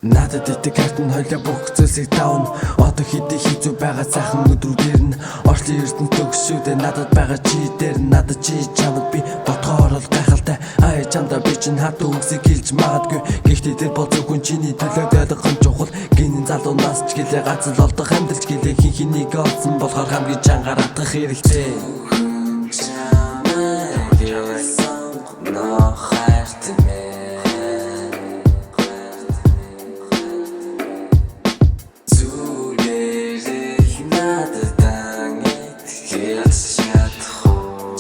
Надад итэг хайрт нь хойлоо бүх зүйлсийг давна. Одоо хэдий хэцүү байгаа сайхан өдрүүдээр нь орчлын ертөнц төгсшүүдээ надад байгаа чи дээр нь надад чи чамд би бодгоор л гайхалтай. Ай чамдаа би чинь хатуу үгсийг хэлж магадгүй. Гэхдээ тэр бол зөвхөн чиний төлөөд ойлгох нь чухал. Гинэн залуу нас ч гэлээ ганц л олдох амьдралч гэлээ хин хэнийг олсон болохоор хамгийн чангаар атгах хэрэгтэй. Зөвхөн чамайг сонгоно хайрт минь. Зүгээр л надад итгэж чадах уу?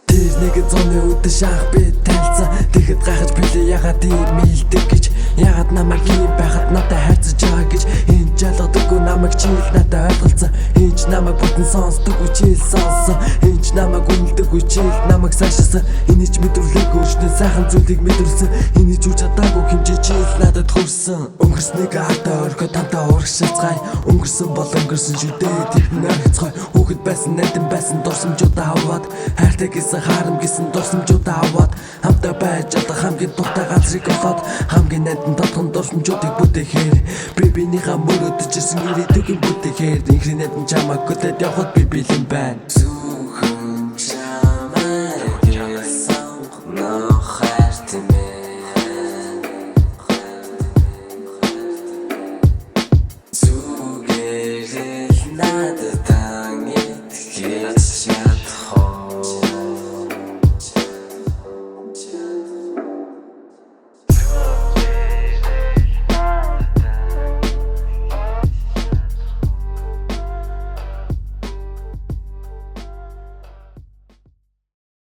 Тэр нэг зуны өдөр шанх би танилцсан. Тэгэхэд гайхаж билээ ягаад ийм мэлдэг гэж. Ягаад намайг ийм байхад надад хайрцаж байгаа гэж. Энд ч ойлгодоггүй намайг чи л надад ойлголцсон. Энд ч намайг бүтэн сонсдоггүй чи л сонссон. Энд ч намайг үнэлдэггүй чи л намайг сайшаасан. Энийг ч мэдрүүлээгүй өөрчнөө сайхан зүйлийг мэдрүүлсэн. Энийг ч үр чадаагүй хэмжээ чи л надад хүрсэн. Өнгөрснийг ардаа орхиод хамтаа урагшилцгаая. Өнгөрсөн бол өнгөрсөн шүү дээ, тэд нь орхицгой. Хүүхэд байсан, нандин байсан дурсамжуудаа аваад, хайртай гэсэн хаарам гэсэн дурсамжуудаа аваад, хамтаа байж чадах хамгийн дуртай газрыг олоод, хамгийн нандин тодхон дурсамжуудыг бүтээхээр, би биенийхээ мөрөөдөж ирсэн ирээдүйг бүтээхээр, инхрийн найдан чамайг хүлээд явхад би бэлэн байна.